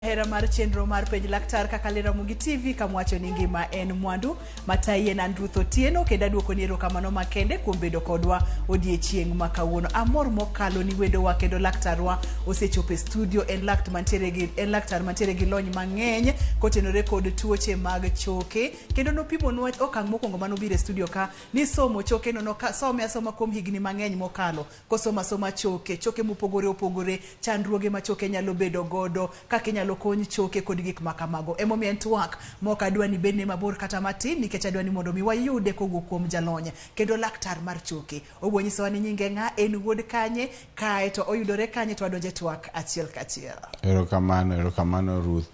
Hera mar chenro mar Penj Laktar kaka le Ramogi TV kamwacho ni ngima en mwandu matayi en an Ruth Otieno kendo aduokoni erokamano makende kuom bedo kodwa odiechieng' ma kawuono. Amor mokalo ni wendowa kendo laktarwa osechopo e studio en lakt mantiere gi en laktar mantiere gi lony mang'eny kotenore kod tuoche mag choke kendo nopimonwa okang' mokwongo manobiro e studio ka ni somo choke no nosome asoma kuom higni mang'eny mokalo kosomo asoma choke, choke mopogore opogore, chandruoge ma choke nyalo bedo godo, kaka inyalo kony choke kod gik ma kamago. Emomiyo en twak ma ok adwa ni bedne mabor kata matin nikech adwa ni mondo mi wayude kowuok kuom jalony kendo laktar mar choke. Obiro nyisowa ni nyinge ng'a, en wuod kanye, kae to oyudore kanye to wadonjo e twak achiel kachiel. Erokamano, erokamano Ruth.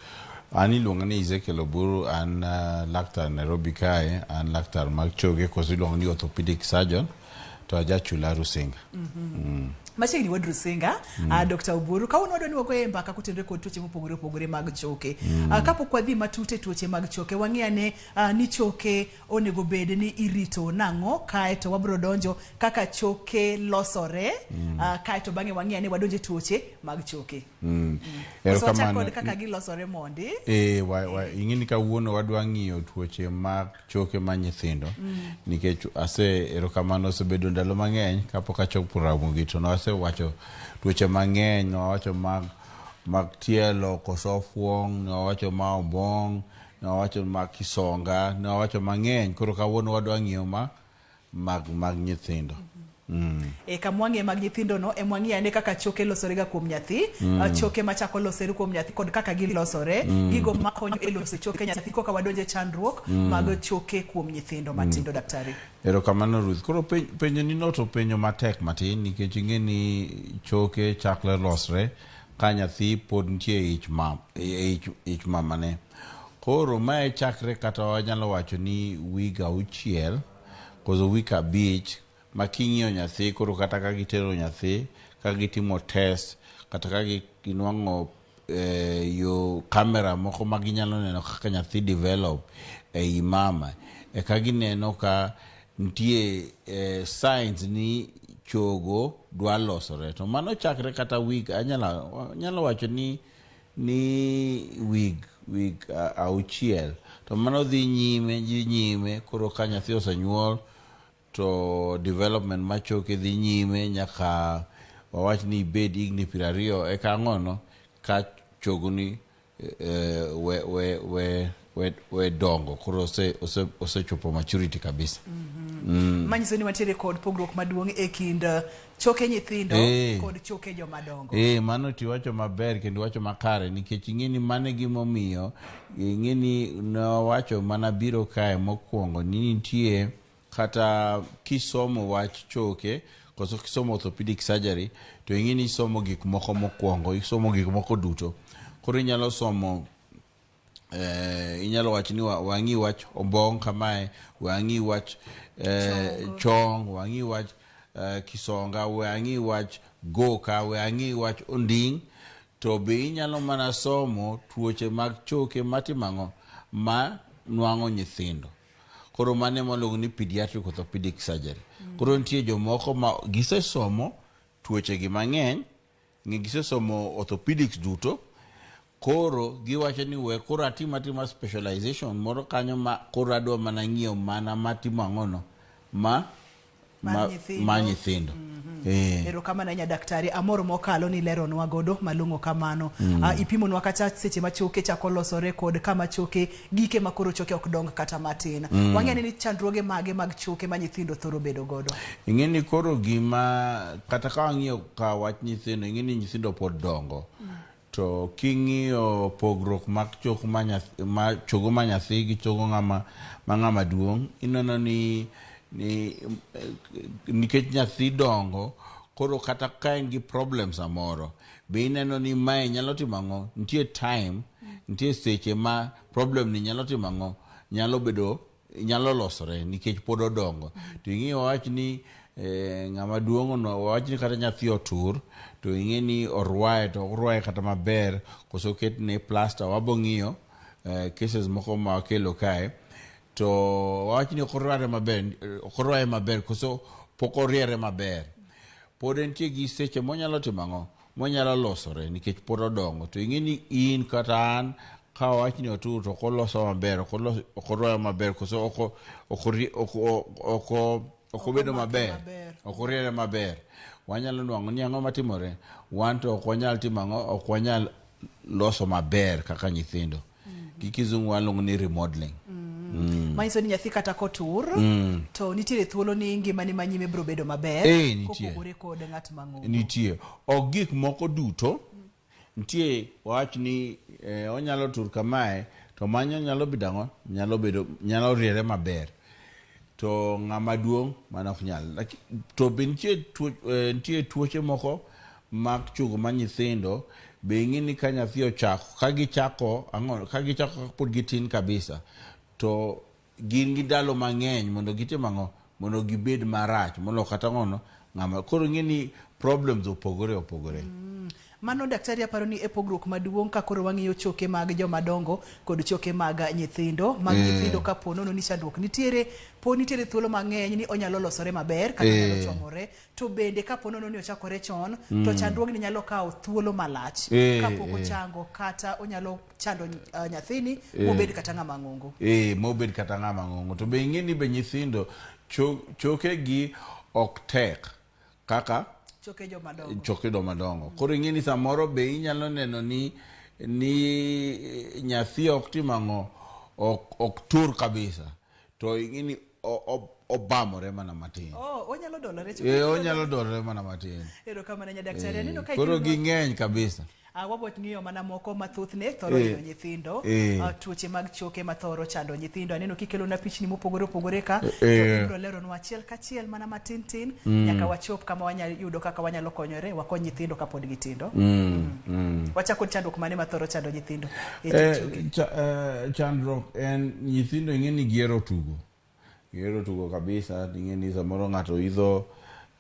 An iluonga ni Ezekiel Oburu, an laktar Nairobi kae, an laktar mag choke koso iluongo ni orthopedic surgeon. To ajachula Rusinga. Machiegni wuod Rusinga, Dr. Oburu, kawuono wadwa ni wagoye mbaka kotenore kod tuoche mopogore opogore mag choke. Kapok wadhi matut e tuoche mag choke, wang'i ane ni choke onego bed ni irito nang'o, kae to wabiro donjo kaka choke losore, kae to bang'e wang'i ane wadonjo e tuoche mag choke. Koso wachak kod kaka gilosore mondi. Eh, ing'e ni kawuono wadwa ng'iyo tuoche mag choke ma nyithindo nikech ase erokamano osebedo ndalo mang'eny kapok achopo Ramogi to nasewacho tuoche mang'eny nawacho mag tielo koso ofuong' nawacho ma obong' nawacho ma kisonga nawacho mang'eny koro kawuono wadwa ng'iyo ma mag nyithindo. E kama wang'iye mag nyithindo no ema wang'iye ane kaka choke losore ga kuom nyathi, choke machako losore kuom nyathi kod kaka gilosore, gigo makonyo e loso choke nyathi koka wadonjo e chandruok mag choke kuom nyithindo matindo daktari. Erokamano Ruth. Koro penjo ni no to penjo matek matin nikech ing'e ni choke chakre losre ka nyathi pod nitie e ich mam, e ich mamane. Koro mae chakre kata wanyalo wacho ni week 6 koso week 5 ma king'iyo nyathi koro kata ka gitero nyathi ka gitimo test kata ka ginwang'o yo kamera moko ma ginyalo neno kaka nyathi develop ei mama eka gineno ka nitie signs ni chogo dwa losore to mano chakre kata week anyalo wacho ni week 6 to mano dhi nyime dhi nyime koro ka nyathi osenyuol to development mar choke dhi nyime nyaka wawach ni ibed higni 20 eka ang'ono ka chogoni we dongo koro osechopo maturity kabisa. Manyiso ni wantiere kod pogruok maduong' e kind choke nyithindo kod choke jomadongo. Mano tiwacho maber kendo iwacho makare nikech ing'e ni mano e gimomiyo ing'e ni nawacho mana biro kae mokwongo ni nitie kata kisomo wach choke koso kisomo orthopedic surgery to ing'e ni isomo gik moko mokwongo isomo gik moko duto koro inyalo somo inyalo wacho ni wang'i wach ombong' kamae wang'i wach chong wang'i wach kisonga wang'i wach goka wang'i wach onding' to be inyalo mana somo tuoche mag choke matimo ang'o ma nwang'o nyithindo. Koro mano ema waluongo ni pediatric orthopedic surgery. Koro nitie jomoko ma gisesomo tuoche gi mang'eny, gisesomo orthopedics duto, koro giwacho ni we koro atim atima specialization moro kanyo ma koro adwa mana ng'iyo mana matimo ang'ono ma ma nyithindo. Erokamano ahinya daktari, amor mokalo ni ileronwa godo malong'o kamano. Ipimonwa kata seche ma choke chako losore kod kama choke gike ma koro choke ok dong kata matin. Wang'e ni chandruoge mage mag choke ma nyithindo thoro bedo godo. Ing'e ni koro gima kata ka wang'iyo ka wach nyithindo, ing'e ni nyithindo pod dongo. To king'iyo pogruok mag chok ma nyathi, ma chogo ma nyathi gi chogo ng'ama ma ng'ama duong' ineno ni nikech nyathi dongo koro kata ka en gi problem samoro be ineno ni mae nyalo timo ang'o nitie time nitie seche ma problem ni nyalo timo ang'o nyalo bedo nyalo losore nikech pod odongo to ing'iyo wach ni ng'ama duong' no wawach ni kata nyathi otur to ing'e ni orwaye to orwaye kata maber koso oketne plaster wabo ng'iyo cases moko ma wakelo kae to wawach ni ok orwaye maber ok orwaye maber koso pok oriere maber pod entie gi seche monyalo timo ang'o monyalo losore nikech pod odongo. To ing'e ni in kata an ka wawach ni otur to ok oloso maber, ok olos, ok orwayo maber koso ok ok ok ok obedo maber, ok oriere maber. Wanyalo nwang'o ni ang'o matimore? Wan to ok wanyal timo ang'o? Ok wanyal loso maber kaka nyithindo. Gi kizungu waluongo ni remodeling. Manyiso ni nyathi kata kotur to nitiere thuolo ni ngimane ma nyime biro bedo maber Eh, nitie. kopogore kod ng'at mang'ongo. Nitie. Ok gik moko duto. Nitie wach ni eh, onyalo tur kamae to mano nyalo bedo ang'o? Nyalo bedo nyalo riere maber. To ng'ama duong' mano ok nyal. To be nitie tuo, eh, nitie tuoche moko mag chogo ma nyithindo be ing'e ni ka nyathi ochako ka gichako ang'o ka gichako ka pod gitin kabisa to gin gi ndalo mang'eny mondo gitim ang'o mondo gibed marach molo kata ng'ono ng'ama koro ing'e ni problems opogore opogore. Mano daktari aparo ni e pogruok maduong' ka koro wang'iyo choke mag joma dongo kod choke mag nyithindo. Mag nyithindo ka po nono ni chandruok nitiere, po nitiere thuolo mang'eny ni onyalo losore maber kata onyalo chomore. To bende ka po nono ni ochakore chon, to chandruogni nyalo kawo thuolo malach kapok ochango kata onyalo chando nyathini mobed kata ng'ama ng'ongo. Mobed kata ng'ama ng'ongo. To be ing'e ni be nyithindo chokegi ok tek kaka choke joma dongo. Choke joma dongo. Koro ing'e ni samoro be inyalo neno ni ni nyathi ok tim ang'o, ok, ok tur kabisa. To ing'e ni obamore mana matin. Oh, onyalo dolore. Onyalo dolore mana matin. Erokamano nya daktari. Aneno ka Koro ging'eny kabisa. Wabot ng'iyo mana moko mathothne thoro hinyo nyithindo, tuoche mag choke mathoro chando nyithindo. Aneno kikelo na pichni mopogore opogore ka, to ibiro leronwa achiel kachiel mana matin tin, nyaka wachop kama wanyalo yudo kaka wanyalo konyore, wakony nyithindo kapod gitindo. Wachako chandruok mane mathoro chando nyithindo e choke? Chandruok en nyithindo ing'e ni gihero tugo. Gihero tugo kabisa, ing'e ni samoro ng'ato idho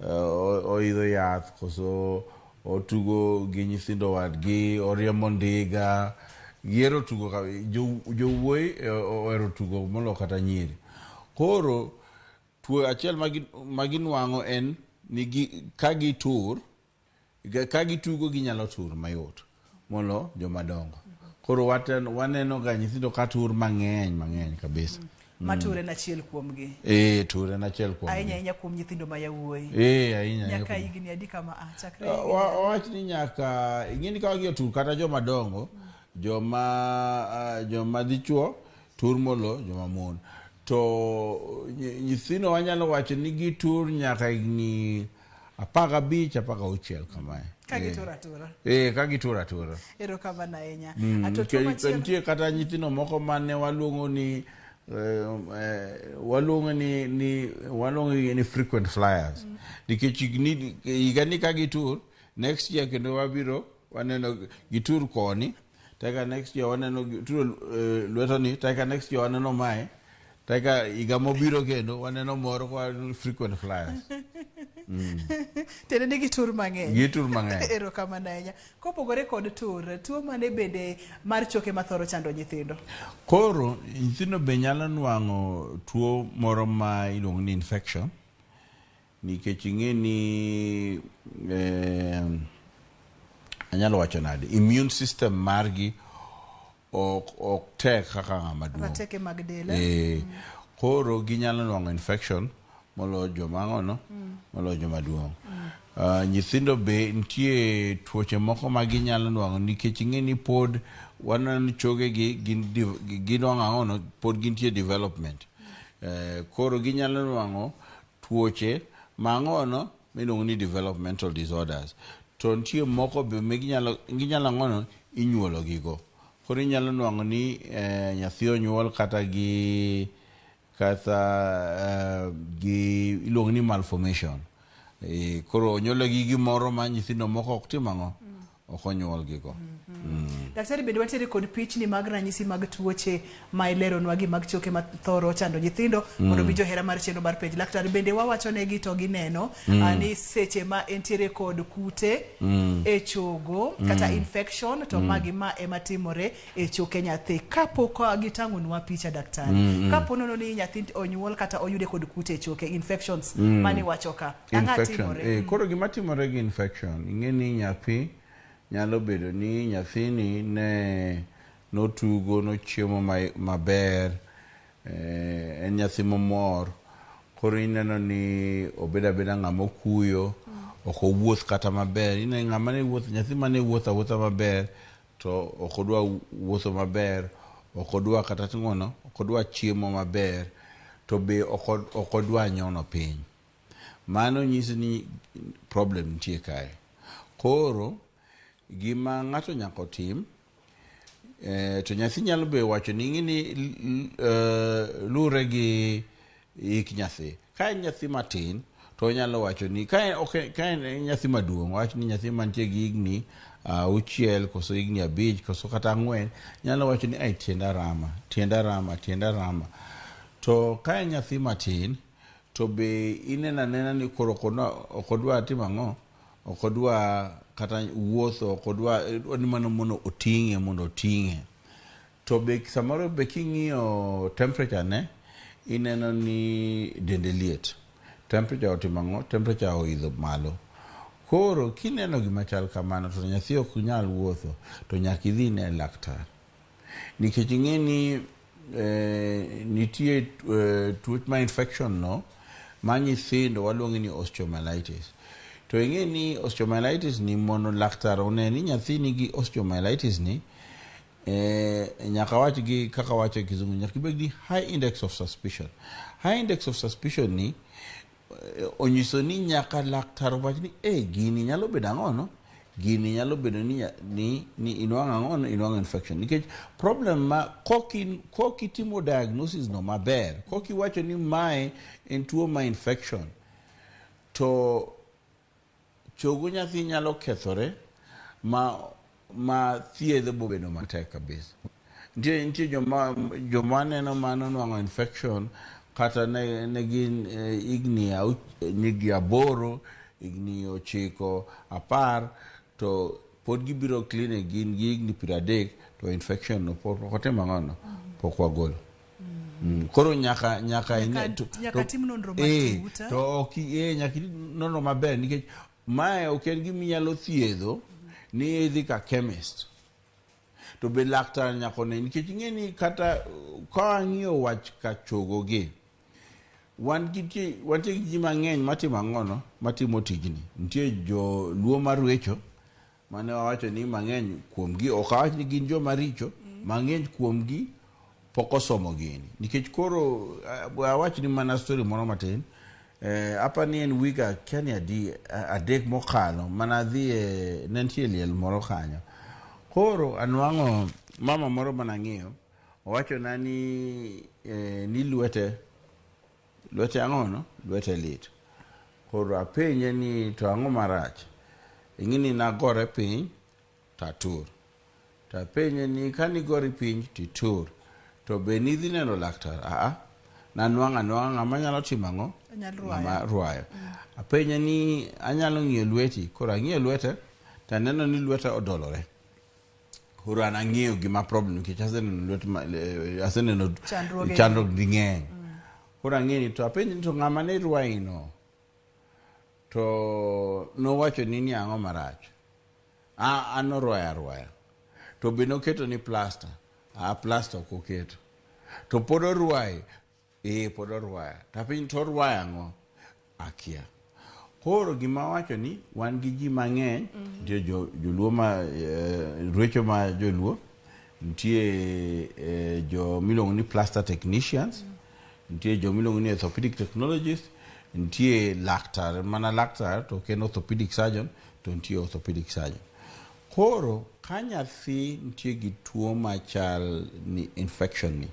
oidho yath koso otugo gi nyithindo wadgi, oriembo ndiga. Gihero tugo, jowuoyi ohero tugo moloyo kata nyiri. Koro tuo achiel ma ginwang'o en ni ka gitur, ka gitugo ginyalo tur mayot molo joma dongo. Koro waneno ga nyithindo ka tur mang'eny mang'eny kabisa. Ma tur en achiel kuomgi. Tur en achiel kuomgi. Ahinya ahinya kuom nyithindo ma yawuoyi. Ahinya ahinya. Nyaka higni adi kama a chakre. Wawach ni nyaka ing'e ni ka wang'iyo tur kata joma dongo, joma dichuo tur molo joma mon. To nyithindo wanyalo wacho ni gitur nyaka higni 15, 16 kamae. Ka gitur atura. Ka gitur atura. Erokamano ahinya. Nitie kata nyithindo moko mane waluongo ni waluongo ni frequent flyers. Nikech higa ni ka gitur, next year kendo wabiro waneno gitur koni, teka next year waneno gitur lweto ni, teka next year waneno mae, teka higa mobiro kendo waneno moro kwa frequent flyers. Tiende ni gitur mang'eny. Gitur mang'eny. Erokamano ahinya. Kopogore kod tur, tuo mane bende mar choke mathoro chando nyithindo? Koro nyithindo be nyalo nwang'o tuo moro ma iluongo ni infection, nikech ing'e ni anyalo wacho nade, immune system margi ok tek kaka ng'ama duong'. Rateke mag del. Koro ginyalo nwang'o infection moloyo joma ng'ono, moloyo joma duong'. Nyithindo be nitie tuoche moko ma ginyalo nwang'o nikech ing'e ni pod waneno ni chokegi ginwang'o ang'ono, pod gintie development. Koro ginyalo nwang'o tuoche ma ang'ono miluongo ni developmental disorders. To nitie moko be ginyalo ang'ono inyuolo gigo. Koro inyalo nwang'o ni nyathi onyuol kata gi iluongo ni malformation. Koro onyuole gi gimoro ma nyithindo moko ok tim ang'o? Ok onyuol gigo. Daktari, bende wantiere kod pichni mag ranyisi mag tuoche ma ileronwa gi mag choke mathoro chando nyithindo mondo mi johera mar chenro mar Penj Laktar bende wawacho negi to gineno ni seche ma entiere kod kute e chogo kata infection to magi ma ema timore e choke nyathi. Kapok gitang'onwa picha daktari, kapo nono ni nyathi onyuol kata oyude kod kute e choke, infections mani wacho ka, ang'o timore? Koro gima timore gi infection, ing'e ni nyathi Nyalo bedo ni nyathini ne notugo, nochiemo maber, en nyathi momor, koro ineno ni obedo abeda ng'ama okuyo, ok owuoth kata maber. Ineno ng'ama ne wuotho, nyathi mane wuotho awuotha maber, to ok odwa wuotho maber, ok odwa kata timono, ok odwa chiemo maber, to be ok odwa nyono piny. Mano nyiso ni problem nitie kae. Koro gima ng'ato nyaka otim, to nyathi nyalo be wacho ni ing'e ni lure gi hik nyathi. Ka en nyathi matin, to onyalo wacho ni ka en, ok, ka en nyathi maduong', wach ni nyathi mantie gi higni 6 koso higni 5 koso kata 4, nyalo wacho ni ai tienda rama, tienda rama, tienda rama. To ka en nyathi matin, to be ineno anena ni koro ok odwa timo ang'o? Ok odwa kata wuotho, ok odwa ni mano mondo oting'e, mondo oting'e. To be samoro be king'iyo temperature ne, ineno ni dende liet. Temperature otimo ang'o? Temperature oidho malo. Koro kineno gima chal kamano to nyathi ok nyal wuotho, to nyaka idhi ine laktar. Nikech ing'e ni nitie tuo ma infection no ma nyithindo waluongo ni osteomyelitis. To ing'e ni osteomyelitis ni mondo laktar one ni nyathi nigi osteomyelitis ni, nyaka wach gi kaka wacho e kizungu, nyaka ibed gi high index of suspicion. High index of suspicion ni onyiso ni nyaka laktar wach ni gini nyalo bedo ang'o no? Gini nyalo bedo ni inwang'o ang'o no? Inwang'o infection. Nikech problem ma kokitimo diagnosis no maber, kokiwacho ni mae en tuo ma infection, to chogo nyathi nyalo kethore ma thiedho bobedo matek kabisa. Nitie joma neno mano nwang'o infection kata ne gin higni 8, higni 9, 10, to pod gibiro clinic gin gi higni 30 to infection no pok otimo ang'o no? Pok wagolo. Koro nyaka Nyaka tim nonro matut. To ok nyaka itim nonro maber nikech mae ok en gima inyalo thiedho ni idhi ka chemist. To be laktar nyaka one nikech ing'e ni kata ka wang'iyo wach ka chogo gi, wantie gi ji mang'eny matimo ang'ono, matimo tijni. Nitie joluo marwecho mane wawacho ni mang'eny kuomgi, ok awach ni gin joma richo, mang'eny kuomgi pok osomo gini. Nikech koro awach ni mana story moro matin. Apa ni en week akia ni adi, 3 mokalo mana adhi e, ne nitie liel moro kanyo. Koro anwang'o mama moro manang'iyo, owachona ni lwete ang'o no? Lwete lit. Koro apenje ni to ang'o marach? Ing'e ni nagore piny tatur. To apenje ni kanigori piny titur, to be nidhi neno laktar? Aa, nanwang'o anwang'a ng'ama nyalo timo ang'o? Ng'ama rwayo. Apenje ni anyalo ng'iyo lweti, koro ang'iyo lwete to aneno ni lwete odolore. Koro an ang'iyo gima problem nikech aseneno lwet ma, aseneno chandruok ding'eny. Koro ang'iyo ni to apenje ni to ng'ama ne rwayi no? To nowacho ni ang'o marach? An norwaya arwaya. To be noketo ni plaster. Plaster ok oketo. To pod orwaye. Pod orwaya. To apenje to orwaya ang'o? Akia. Koro gima wacho ni wan gi ji mang'eny, nitie joluo ma rwecho ma joluo, nitie jo miluongo ni plaster technicians, nitie jo miluongo ni orthopedic technologists, nitie laktar, mana laktar to ok en orthopedic surgeon, to nitie orthopedic surgeon. Koro ka nyathi nitie gi tuo machal ni infection ni,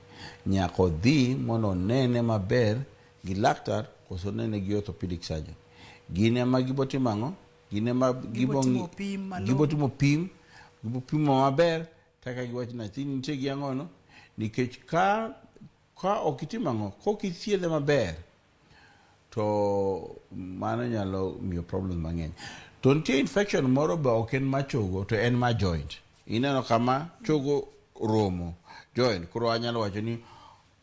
nyaka odhi mondo onene maber gi laktar koso nene gi orthopedic surgeon. Gin ema gibo timo ang'o? Gin ema gibo timo pim, gibo pimo maber kaka giwacho nyathi nitie gi ang'o no? Nikech ka ok itimo ang'o, kok ithiedhe maber, to mano nyalo miyo problem mang'eny. To nitie infection moro be ok en ma chogo, to en ma joint. Ineno kama chogo romo joint, koro anyalo wacho ni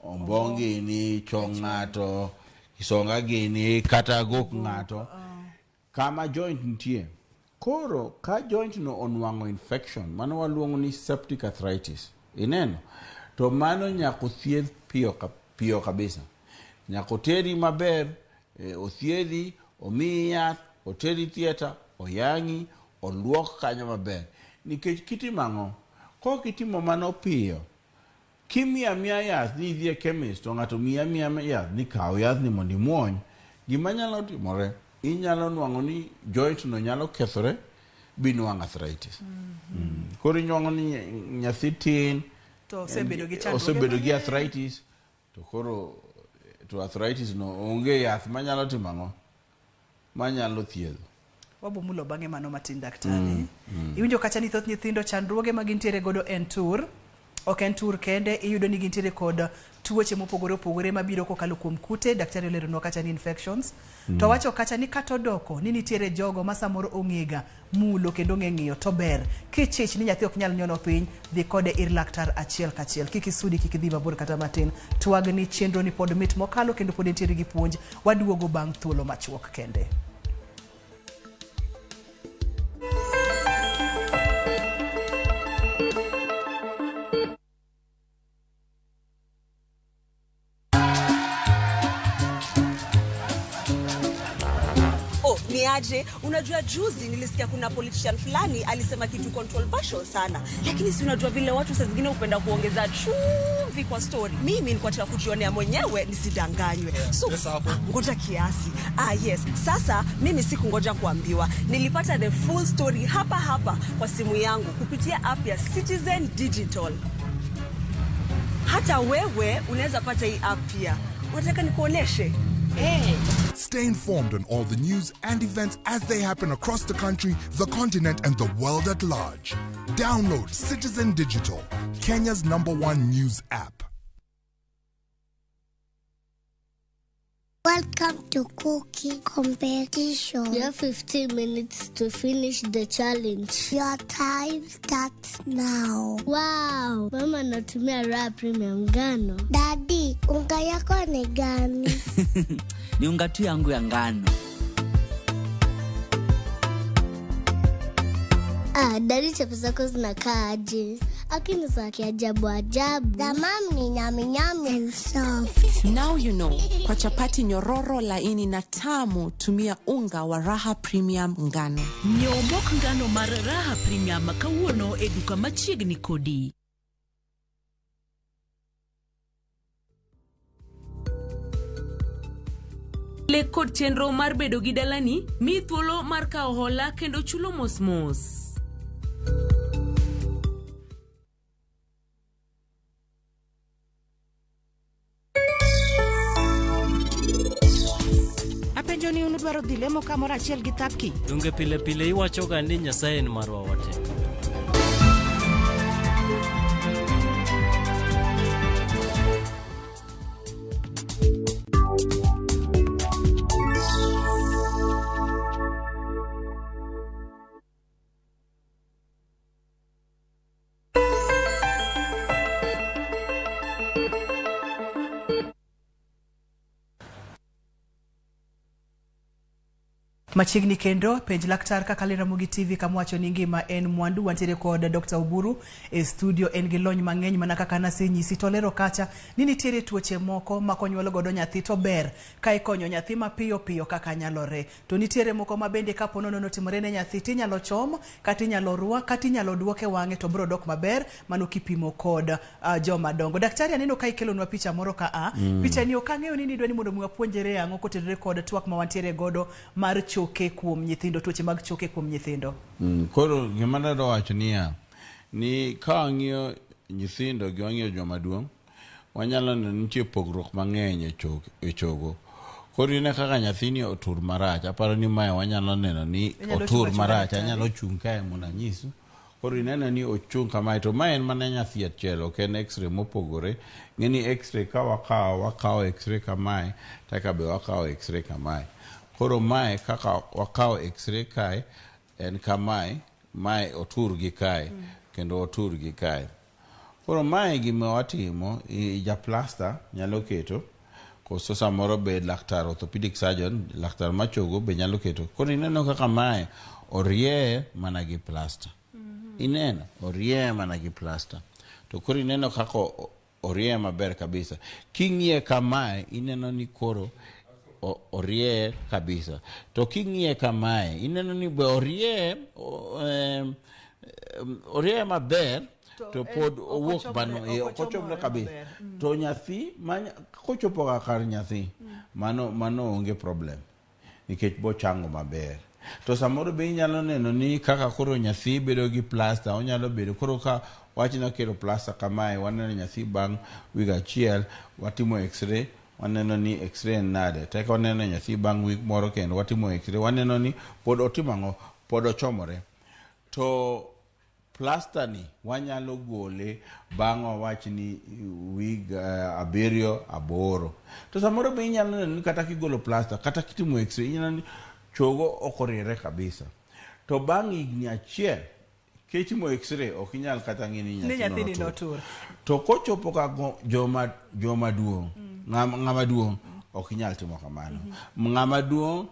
ombong' gini, chong ng'ato, kisonga gini, kata gok ng'ato. Kama joint nitie, Koro ka joint no onwang'o infection, mano waluongo ni septic arthritis. Ineno? To mano nyaka othiedh piyo, piyo kabisa. Nyaka oteri maber, othiedhi, omiyi yath, oteri theatre, oyang'i, oluok kanyo maber. Nikech kitimo ang'o? Kok itimo mano piyo, kimiyo amiya yath ni idhi e chemist to ng'ato miyi amiya yath ni kaw yathni mondo imuony, gima nyalo timore, inyalo nwang'o ni joint no nyalo kethore binwang' arthritis. Koro inwang'o ni nyathi tin To osebedo gi chandruoge osebedo gi mang'eny. arthritis to koro to arthritis no onge yath manyalo timo ang'o manyalo thiedho. Wabomulo bang'e mano matin daktari. Iwinjo kacha ni thoth nyithindo chandruoge ma gintiere godo en tur. Ok en tur kende, iyudo ni gintiere kod tuoche mopogore opogore mabiro kokalo kuom kute. Daktari oleronwa kacha ni infections. To wacho kacha ni kata odoko ni nitiere jogo ma samoro ong'ega mulo kendo ong'e ng'iyo to ber. Kichich ni nyathi ok nyal nyono piny, dhi kode ir laktar achiel kachiel. Kik isudi, kik idhi mabor kata matin. Twagni chenro ni pod mit mokalo kendo pod entiere gi puonj. Waduogo bang' thuolo machuok kende. Oh, ni aje? Unajua juzi nilisikia kuna politician fulani alisema kitu controversial sana, lakini si unajua vile watu saa zingine hupenda kuongeza chumvi kwa story. Mimi nilikuwa nataka kujionea mwenyewe nisidanganywe. So pesa hapo. ah, ngoja kiasi. Ah, yes. Sasa mimi sikungoja kuambiwa, nilipata the full story hapa hapa kwa simu yangu kupitia app ya Citizen Digital. Hata wewe unaweza pata hii app pia. Unataka nikuoneshe? Stay informed on all the news and events as they happen across the country, the continent, and the world at large. Download Citizen Digital, Kenya's number one news app. Welcome to cooking competition. You have 15 minutes to finish the challenge. Your time starts now. Wow, mama anatumia Raha Premium ngano. Daddy, unga yako ni gani? Ni unga tu yangu ya ngano. Ah, daddy, chapo zako zinakaa aje? Akini za kiajabu ajabu. The mom ni nyami nyami and soft. Now you know. Kwa chapati nyororo laini na tamu, tumia unga wa Raha Premium ngano. Nyiew mok ngano mar Raha Premium kawuono e duka machiegni kodi. Lek kod chenro mar bedo gi dalani miyi thuolo mar kawo hola kendo chulo mos mos. Apenjo ni un udwaro dhi lemo kamoro achiel gi Thapki? Donge pile pile iwachoga ni Nyasaye en marwa wate. Machiegni kendo penj laktar kaka le Ramogi TV kama wacho ni ngima en mwandu. Wantiere kod Dr. Oburu e studio, en gi lony mang'eny mana kaka nasenyisi. To lero kacha ni nitiere tuoche moko ma konyuol godo nyathi to ber ka ikonyo nyathi mapiyo piyo kaka nyalore. To nitiere moko ma bende kapo nono notimore ne nyathi tinyalo chom kata inyalo rwa kata inyalo duoke wang'e to biro dok maber mano kipimo kod joma dongo. Daktari, aneno ka ikelonwa picha moro ka a. Picha ni ok ang'eyo ni nidwa ni mondo mi wapuonjre ang'o kotenore kod twak ma wantiere godo mar choke kuom nyithindo, tuoche mag choke kuom nyithindo. Koro gima nadwa wacho niya, ni ka wang'iyo nyithindo gi wang'iyo joma duong', wanyalo neno ni nitie pogruok mang'eny e chogo. Koro ineno kaka nyathini otur marach, aparo ni mae wanyalo neno ni Inyalo otur chung' achung'a, marach, daktari? anyalo chung' kae mondo anyisu. Koro ineno ni ochung' kamae, to mae en mana nyathi achiel, ok en x-ray mopogore. Ng'e ni x-ray ka wakawo, wakawo x-ray kamae, taka be wakawo x-ray kamae. Koro mae kaka wakawo x-ray kae, en kamae, mae otur gi kae, kendo otur gi kae. Koro mae gima watimo, ja plaster nyalo keto. Koso samoro be laktar orthopedic surgeon, laktar machogo be nyalo keto. Koro ineno kaka mae orieye mana gi plasta. Ineno, orieye mana gi plasta. To koro ineno kaka orieye maber kabisa. King'iye kamae, ineno ni koro orieye kabisa. To king'iye kamae, ineno ni be orieye orieye maber to pod owuok mano ok ochomre kabisa. To nyathi kochopo ga kar nyathi, mano onge problem nikech bochango maber. To samoro be inyalo neno ni kaka koro nyathi bedo gi plasta, onyalo bedo koro ka wachno keto plasta kamae, waneno nyathi bang' wik achiel, watimo x-ray, waneno ni x-ray en nade. Tek waneno nyathi bang' wik moro kendo watimo x-ray, waneno ni pod otimo ang'o, pod ochomore. To plasta ni wanyalo gole bang' wawach ni wig 7 8. To samoro be inyalo neno ni kata kigolo plasta, kata kitimo x-ray, inyalo ni chogo ok oriere kabisa. To bang' higni achiel, kitimo x-ray ok inyal kata ng'e ni nyathini notur. To kochopo ka joma duong', ng'ama duong' ok inyal timo kamano. Ng'ama duong'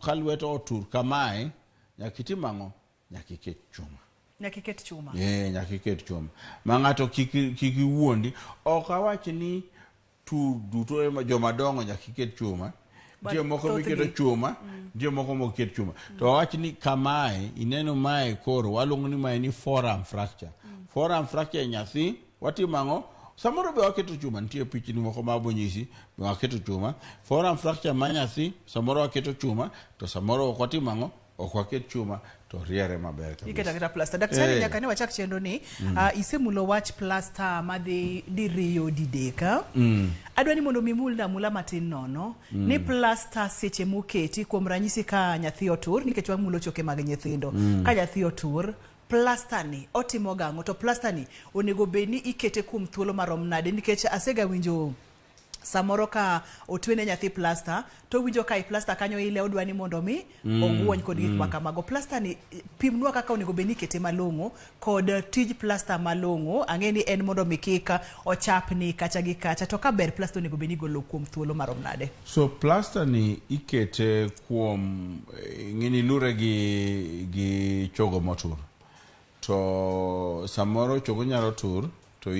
ka lweto otur kamae, nyaka itim ang'o? Nyaka iket chuma. Nyaka iket chuma. Nyaka iket chuma. Ma ng'ato kik iwuondi. Ok awach ni tur duto ema joma dongo nyaka iket chuma. Nitie moko miketo chuma, nitie moko mok ket chuma. To awach ni kamae, ineno mae koro, waluongo ni mae ni forearm fracture. Forearm fracture nyathi, watimo ang'o? Samoro be waketo chuma, nitie pichni moko ma abonyisi, be waketo chuma. Forearm fracture ma nyathi, samoro waketo chuma, to samoro ok watimo ang'o? Ok waket chuma, to riere maber kabisa. Iketo aketa plasta. Daktari, nyaka ne wachak chenro ni, isemulo wach plasta madhi diriyo didek. Adwa ni mondo mimul amula matin nono, ni plasta seche moketi, kuom ranyisi ka nyathi otur, nikech wamulo choke mag nyithindo. Ka nyathi otur, plasta ni otimo gang'o? To plasta ni onego bed ni ikete kuom thuolo marom nade? Nikech asega winjo samoro ka otwene nyathi plasta, to winjo ka i plasta kanyo ile odwa ni mondo mi oguony kod gik makamago. Plasta ni pimnwa kaka onego bed ni ikete malong'o kod tij plasta malong'o. Ang'e ni en mondo mi kik ochapni kacha gi kacha, to ka ber plasta onego bed ni igolo kuom thuolo marom nade? So plasta ni ikete kuom ng'eni lure gi chogo motur. To samoro chogo nyalo tur, to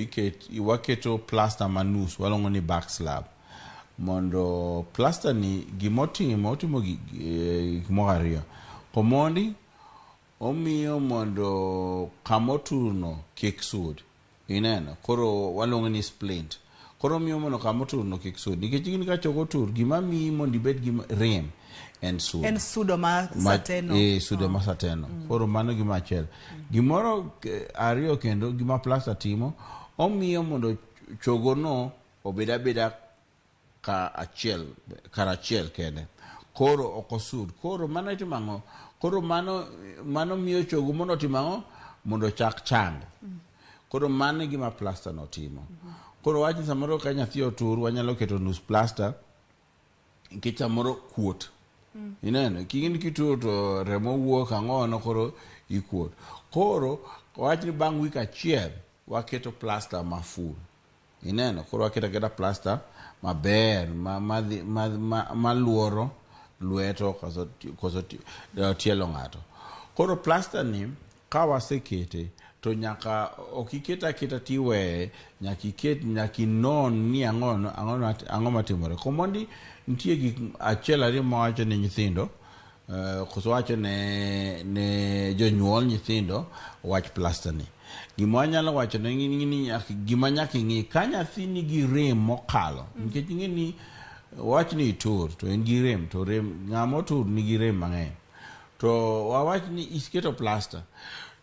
waketo plasta manus, waluongo ni back slab. Mondo plasta ni gimotimo, otimo gik moko ariyo. Komondi, omiyo mondo kamoturno kik sud. Ineno, koro waluongo ni splint. Koro omiyo mondo kamoturno kik sud. Nikech gin ka chogo otur, gima miyi mondo ibed gi rem en sudo. En sudo ma sateno. Sudo ma sateno. Koro mano gima achiel. Gimoro ariyo kendo gima plasta timo, omiyo mondo chogono obed abeda kar achiel kende. Koro ok osud. Koro mano itimo ang'o? Koro mano miyo chogo mondo otim ang'o? Mondo ochak chango. Koro mano e gima plasta no timo. Koro wach ni samoro ka nyathi otur, wanyalo keto nus plasta, nikech samoro kuot. Ineno, king'eni kitur to remo wuok ang'ono, koro ikuot. Koro wach ni bang' wik achiel waketo plasta ma full. Ineno, koro waketo aketa plasta maber maluoro lweto koso tielo ng'ato. Koro plasta ni ka wasekete to nyaka ok iket aketa tiweye, nyaka iket, nyaka inon ni ang'o matimore. Komondi nitie gik achiel ariyo mawacho ne nyithindo, koso wacho ne jonyuol nyithindo wach plasta ni. Gima wanyalo wacho ne ni gima nyaka ing'i ka nyathi nigi rem mokalo, nikech ing'e ni wach ni itur to en gi rem, to rem ng'ama otur nigi rem mang'eny. To wawach ni isketo plasta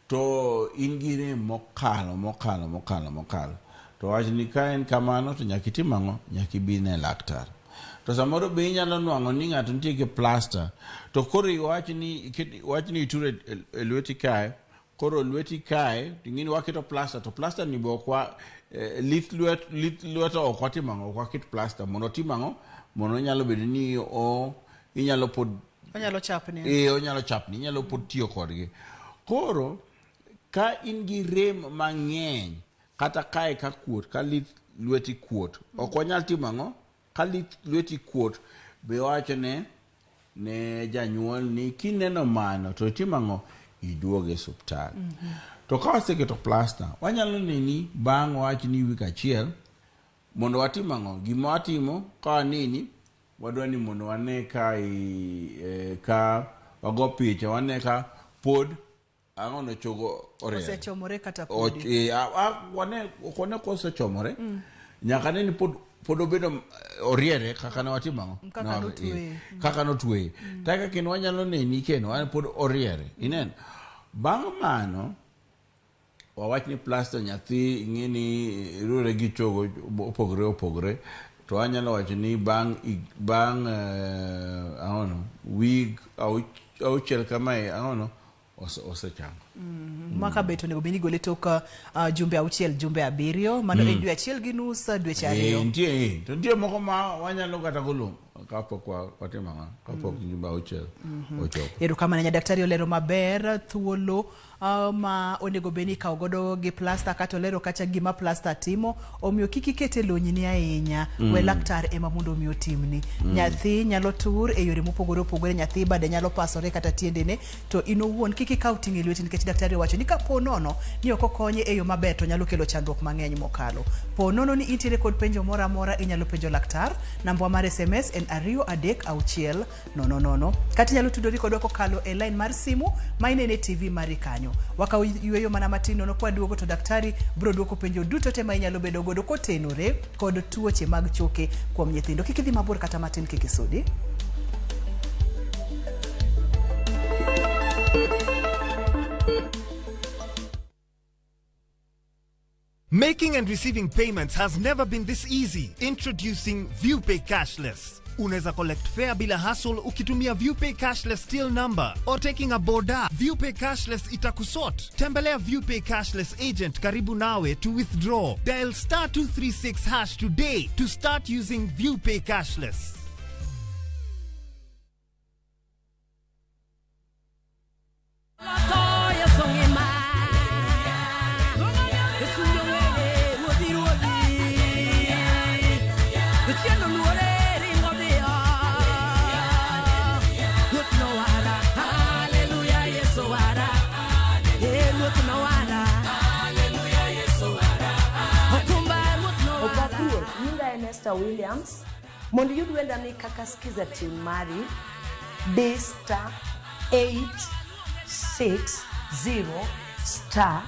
to in gi rem mokalo. To wach ni ka en kamano to nyaka itim ang'o? Nyaka ibi ne laktar. To samoro be inyalo nwang'o ni ng'ato nitie gi plasta, to koro iwach ni itur e lweti kae, koro lweti kae to ing'e ni waketo plasta, to plasta ni be ok wa lith lweto ok watim ang'o? Ok waket plasta mondo otim ang'o? Mondo onyalo bedo ni inyalo pod onyalo chapni. Onyalo chapni, inyalo pod tiyo kodgi. Koro ka in gi rem mang'eny kata kae ka kuot, ka lith lweti kuot, ok wanyal timo ang'o? Ka lweti kuot, be wacho ne janyuol ni kineno mano to itim ang'o? Iduoge e osiptal. To ka waseketo plasta, wanyalo neni bang' wach ni wik achiel mondo watim ang'o? Gima watimo ka waneni, wadwa ni mondo wane ka ka wago picha, wane ka pod ang'o no chogo oriere. Osechomore kata podi. Wane ok wane kosechomore. Nyaka ne ni pod obedo oriere kaka ne watimo ang'o? Kaka notweye. Kaka notweye. Taka kendo wanyalo neni kendo wane pod oriere. Ineno? Bang' mano, wawach ni plasta nyathi ing'e ni rure gi chogo opogore opogore, to anyalo wacho ni bang' ang'o no, week auchiel kamae, ang'o no, osechango. Maka bet onego bed ni igole tok jumbe 6 jumbe 7, mano en dwe 1.5 dweche 2. Nitie, to nitie moko ma wanyalo kata golo kapok watimo ang'o, kapok jumbe 6 ochopo. Erokamano ahinya daktari, olero maber thuolo ma onego bed ni ikawo godo gi plasta, kata olero kacha gima plasta timo, omiyo kik ikete lonyni ahinya. We laktar ema mondo mi otimni. Nyathi nyalo tur e yore mopogore opogore, nyathi bade nyalo pasore kata tiendene, to in owuon kik ikaw ting' e lweti, nikech daktari owacho ni kapo nono ni ok okonye e yo maber to nyalo kelo chandruok mang'eny mokalo. Po nono ni intiere kod penjo moro amora, inyalo penjo laktar. Nambwa mar SMS en 2 3 6 0 0, kata inyalo tudori kodwa kokalo e line mar simu ma inene TV mari kanyo. Wakawo yueyo mana matin nono, kwaduogo to daktari biro duoko penjo duto te ma inyalo bedo godo kotenore kod tuoche mag choke kuom nyithindo. Kik idhi mabor kata matin, kik isudi. Making and receiving payments has never been this easy. Introducing ViewPay Cashless. Unaweza collect fare bila hassle ukitumia ViewPay Cashless till number or taking a boda. ViewPay Cashless itakusort. Tembelea ViewPay Cashless agent karibu nawe to withdraw. Dial star 236# today to start using ViewPay Cashless. Williams, mondo iyud wendani kaka skiza tune mari, D star 860 star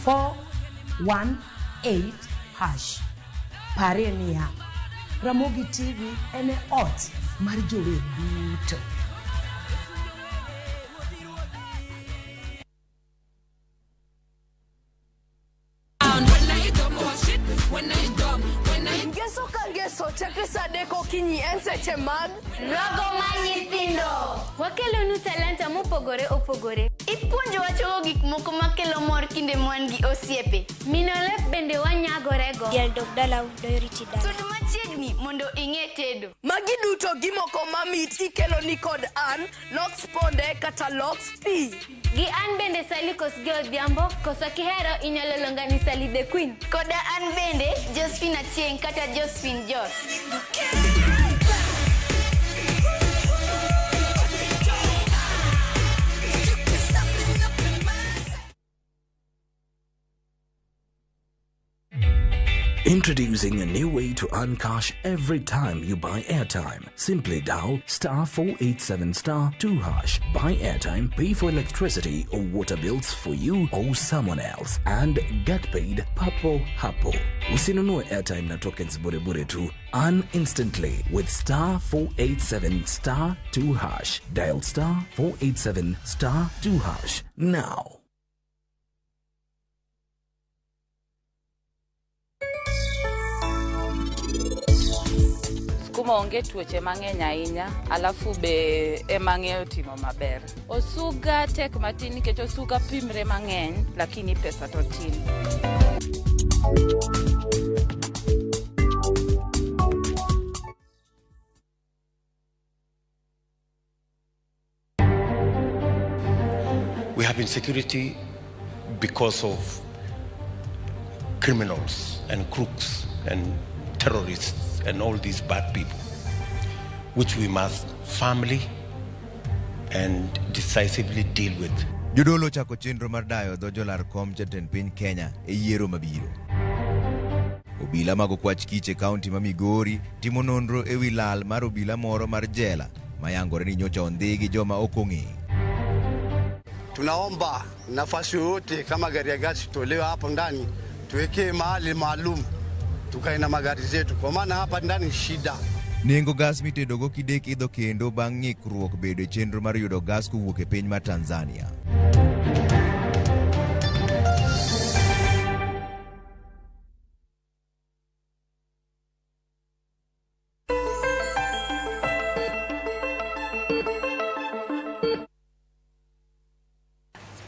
418 hash. Parie niya, Ramogi TV en e ot mar jower duto. Ngeso ka ngeso chakre saa 3 okinyi en seche mag Rogo mar nyithindo. Wakelonu talanta mopogore opogore. Ipuonjowa chogo gik moko makelo mor kinde mwan gi osiepe. Mino lep bende wanyagorego. Diel dog dalau doyo riti dala. Sud machiegni mondo ing'e tedo. Magi duto gi moko mamit ikeloni kod an Lox Ponde kata Lox P. Gi an bende Sally Kosgei Odhiambo, koso kihero inyalo luonga ni Sally the Queen. Koda an bende Josephine Achieng' kata Josephine Jos. Introducing a new way to earn cash every time you buy airtime. Simply dial star 487 star 2 hash. Buy airtime, pay for electricity or water bills for you or someone else, and get paid papo hapo. Usinunue airtime na tokens bure bure tu. Earn instantly with star 487 star 2 hash. Dial star 487 star 2 hash now. Skuma onge tuoche mang'eny ahinya, alafu be ema ng'eyo timo maber. Osuga tek matin nikech osuga pimre mang'eny, lakini pesa to tin. We have insecurity because of criminals and crooks and terrorists and all these bad people, which we must firmly and decisively deal with. Jodolo ochako chenro mar dayo dho jolar kom jatend piny Kenya e yiero mabiro. Obila mag okwach kich e kaunti ma Migori timo nonro e wi lal mar obila moro mar jela mayangore ni nyocha ondhi gi joma ok ong'e. Tunaomba nafasi yoyote kama gari ya gasi tolewe hapo ndani, tuwekee mahali maalum tukae na magari zetu, kwa maana hapa ndani shida. Nengo gas mitedogo kidek idho kendo bang' ng'ikruok bedo e chenro mar yudo gas kowuok e piny mar Tanzania.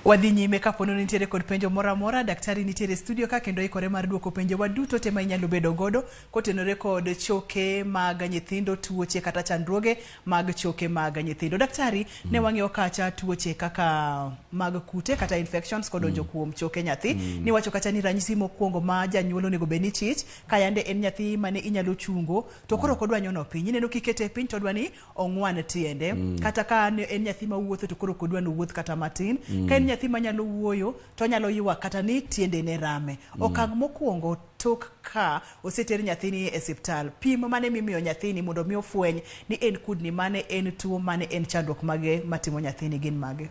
Wadhi nyime kapo ni nitiere kod penjo moro amora, daktari nitiere e studio ka kendo oikore mar duoko penjo wa duto te ma inyalo bedo godo kotenore kod choke mag nyithindo, tuoche kata chandruoge mag choke mag nyithindo. Daktari, ne wang'iyo kacha tuoche kaka mag kute kata infections kodonjo kuom choke nyathi. Niwacho kacha ni ranyisi mokwongo ma janyuol onego bed ni chich ka yande en nyathi mane inyalo chungo to koro ok odwa nyono piny. Ineno kikete piny to odwa ni ong'wan tiende. Kata ka ne en nyathi mawuotho to koro ok odwa ni owuoth kata matin. Ka en nyathi manyalo wuoyo to onyalo ywak kata ni tiendene rame. Okang' mokwongo tok ka oseter nyathini e osiptal, pim mane mimiyo nyathini mondo mi ofweny ni en kudni mane, en tuo mane, en chandruok mage matimo nyathini gin mage?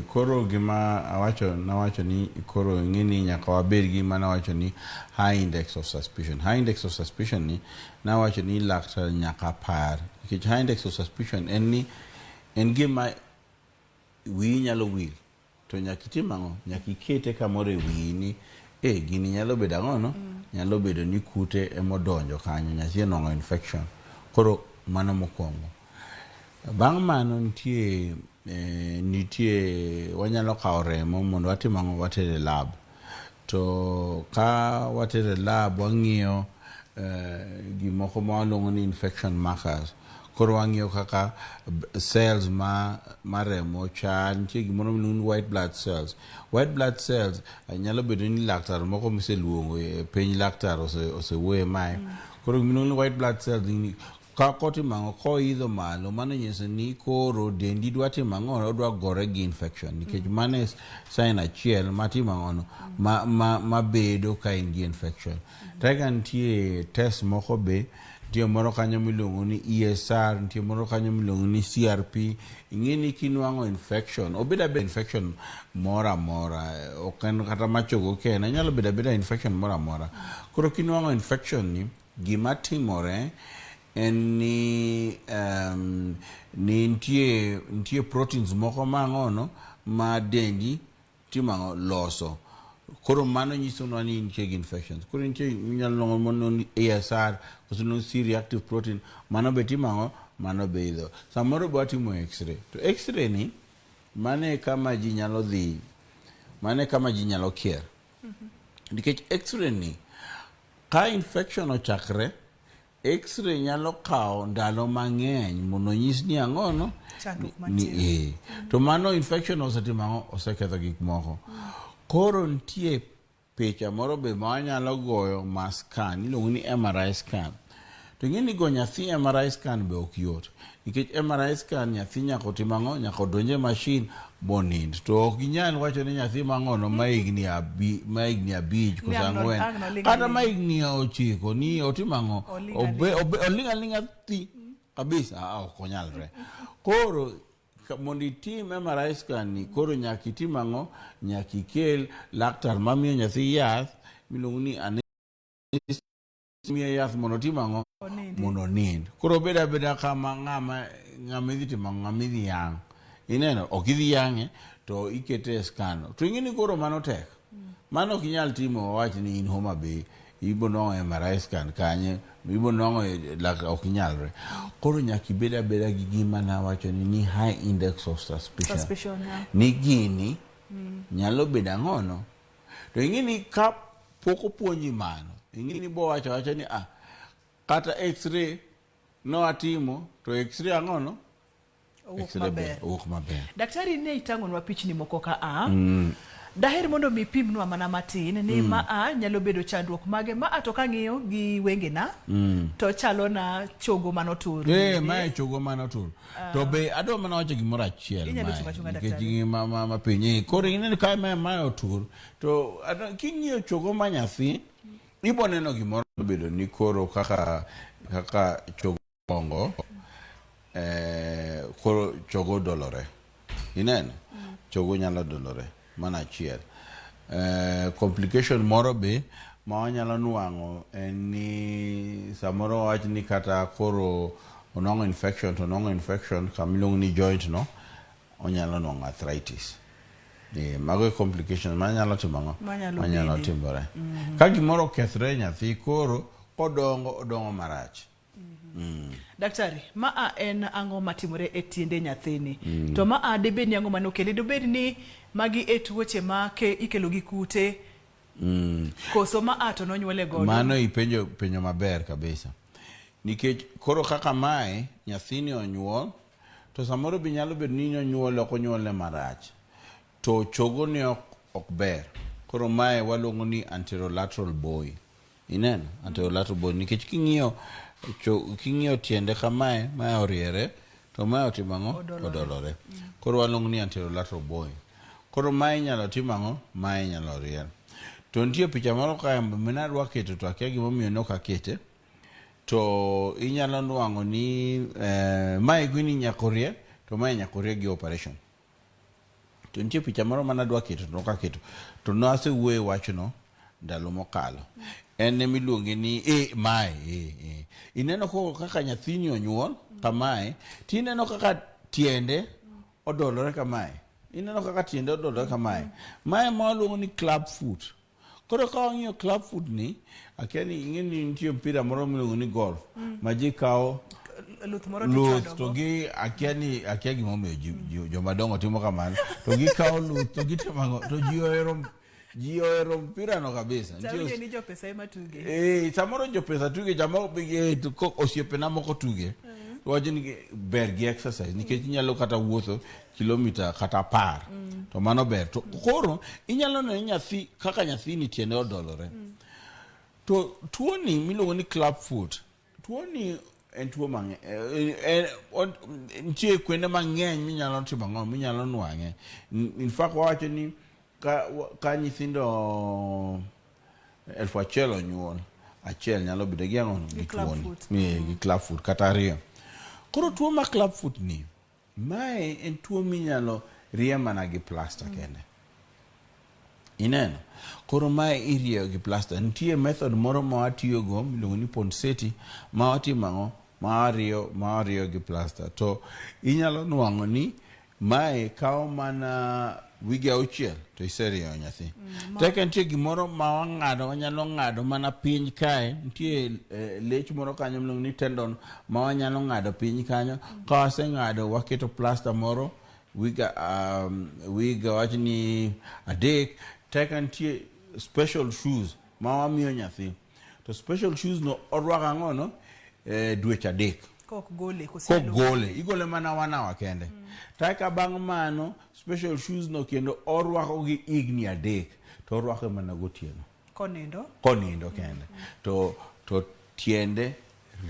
Koro gima awacho, nawacho ni koro ing'e ni nyaka wabed gi gima nawacho ni high index of suspicion. High index of suspicion ni nawacho ni laktar nyaka par nikech high index of suspicion en ni en gima wiyi nyalo wil to nyaka itim ang'o? Nyaka ikete kamoro e wiyi ni gini nyalo bedo ang'o no? Nyalo bedo ni kute emodonjo kanyo, nyathi onwang'o infection. Koro mano mokwongo. Bang' mano nitie wanyalo kawo remo mondo watim ang'o? Watere lab. To ka watere lab wang'iyo gimoko ma waluongo ni infection markers. Koro wang'iyo kaka cells ma remo chal, nitie gimoro miluongo ni white blood cells. White blood cells nyalo bedo ni laktar moko miseluongo e piny laktar osewuoye mae. Koro gimiluongo ni white blood cells ni ka kotimo ang'o, koidho malo, mano nyiso ni koro dendi dwa timo ang'o, odwa gore gi infection nikech mano e sign achiel matimo ang'ono mabedo ka in gi infection. Teka nitie test moko be, nitie moro kanyo miluongo ni ESR, nitie moro kanyo miluongo ni CRP. Ing'e ni kinwang'o infection, obed abeda infection moro amora, ok en kata machogo kende, nyalo bedo abeda infection moro amora. Koro kinwang'o infection ni, gima timore en ni nitie proteins moko ma ang'ono ma dendi timo ang'o, loso. Koro mano nyiso nwa ni nitie gi infections. Koro nitie inyalo luongo mondo ni ESR koso ni C reactive protein, mano be timo ang'o, mano be idho. Samoro be watimo x-ray. To x-ray ni mano e kama ji nyalo dhi, mano e kama ji nyalo kier. Nikech x-ray ni ka infection ochakre, x-ray nyalo kawo ndalo mang'eny mondo onyis ni ang'ono ni To mano infection osetimo ang'o, oseketho gik moko. Koro nitie picha moro be ma wanyalo goyo ma scan, iluongo ni MRI scan. To ing'e ni go nyathi MRI scan be ok yot. Nikech MRI scan nyathi nyaka otim ang'o, nyaka odonj e machine bonind. To ok ginyal wacho ni nyathi mang'ono ma higni 5 koso 4 kata ma higni 9 ni otim ang'o, oling' aling'a thi kabisa, ok onyalre. Koro mondo itim MRI scan ni, koro nyaka itim ang'o, nyaka ikel laktar mamiyo nyathi yath miluongo ni miyo yath mondo otim ang'o, mondo onind. Koro obed abeda kama ng'ama idhi timo ang'o, ng'ama idhi yang'. Ineno, ok idhi yang'e to ikete e scan. To ing'e ni koro mano tek. Mano ok inyal timo wawach ni in Homa Bay, ibo nwang'o MRI scan kanye, ibo nwang'o ok inyalre. Koro nyaka ibed abeda gi gima nawacho ni high index of suspicion. Ni gini nyalo bedo ang'ono. To ing'e ni ka pok opuonji mano, ing'e ni bo wacho awacha ni kata x-ray no atimo to x-ray ang'ono, owuok maber. Daktari ne itang'onwa pichni moko ka Daher mondo mi pimnwa mana matin ni ma a nyalo bedo chandruok mage ma a to kang'iyo gi wengena to chalo na chogo manotur. Eh, mae chogo manotur. To be adwa mana wacho gimoro achiel Inyalo mae, chungo achunga, nikech daktari. ngima ma piny eh, koro ineno ka mae otur to king'iyo chogo ma nyathi ibo neno gimoro bedo ni koro kaka kaka chogo dongo koro chogo dolore ineno chogo nyalo dolore mana achiel. Complication moro be ma wanyalo nwang'o en ni samoro wawach ni kata koro onwang'o infection to onwang'o infection kama iluongo ni joint no onyalo nwang'o arthritis. Mago e complication manyalo timo ang'o? Manyalo bede. Timore. Ka gimoro okethre e nyathi koro odongo odongo marach. Daktari, ma a en ang'o matimore e tiende nyathini? To ma a debed ni ang'o manokele? Dobed ni magi e tuoche ma ikelo gi kute koso ma a to nonyuole godo? Mano ipenjo penjo maber kabisa. Nikech koro kaka mae nyathini onyuol to samoro be nyalo bedo ni onyuole ok onyuole marach to chogo ne ok ber. Koro mae waluongo ni anterolateral boy. Ineno anterolateral boy nikech king'iyo tiende kamae mae oriere to mae otimo ang'o? Odolore. Koro waluongo ni anterolateral boy. Koro mae inyalo tim ang'o? Mae inyalo rier. To nitie picha moro kae minadwa keto to akia gimomiyo ne ok akete. To inyalo nwang'o ni mae gwini nyaka orie to mae nyaka orie gi operation. To nitie picha moro manadwa keto to ok aketo. To nasewuoyo e wachno ndalo mokalo. En emiluonge ni mae. Ineno kaka nyathini onyuol kamae, tineno kaka tiende odolore kamae. Ineno kaka tiende odolore kamae. Mae ma waluongo ni club foot. Koro ka wang'iyo club foot ni, akia ni ing'e ni nitie mpira moro miluongo ni golf ma ji kawo luth moro luth to gi akia ni akia gimomiyo jomadongo timo kamano to gikawo luth to gitimo ang'o to ji ohero mpira no kabisa. Nitie ni jopesa ema tuge. Samoro jopesa tuge, samoro osiepena moko tuge. Wacho ni ber gi exercise nikech inyalo kata wuotho kilomita kata 10 to mano ber. To koro inyalo neno nyathi kaka nyathini tiende odolore. To tuoni miluongo ni club foot, tuoni en tuo mang'eny, nitie kuonde mang'eny minyalo timo ang'o, minyalo nwang'e. In fact wawacho ni ka nyithindo 1000 onyuol, achiel nyalo bedo gi ang'o? Gi tuoni. Gi club foot kata 2. Koro tuo ma club foot ni, mae en tuo minyalo rie mana gi plaster kende. Ineno? Koro mae irieyo gi plaster. Nitie method moro ma watiyogo miluongo ni Ponseti ma watimo ang'o? Ma wariyo gi plaster. To inyalo nwang'o ni mae kawo mana wige 6 to iserieyo nyathi. Tek nitie gimoro ma wang'ado, wanyalo ng'ado mana piny kae, nitie lech moro kanyo miluongo ni tendon ma wanyalo ng'ado piny kanyo. Ka waseng'ado waketo plaster moro wiga wach ni 3. Tek nitie special shoes ma wamiyo nyathi. To special shoes no orwako ang'o no? Dweche 3. Kok gole, kok gole, igole mana 1 hour kende. Tek bang' mano special shoes no kendo orwako gi higni 3 to orwako mana gotieno. Konindo kende. To tiende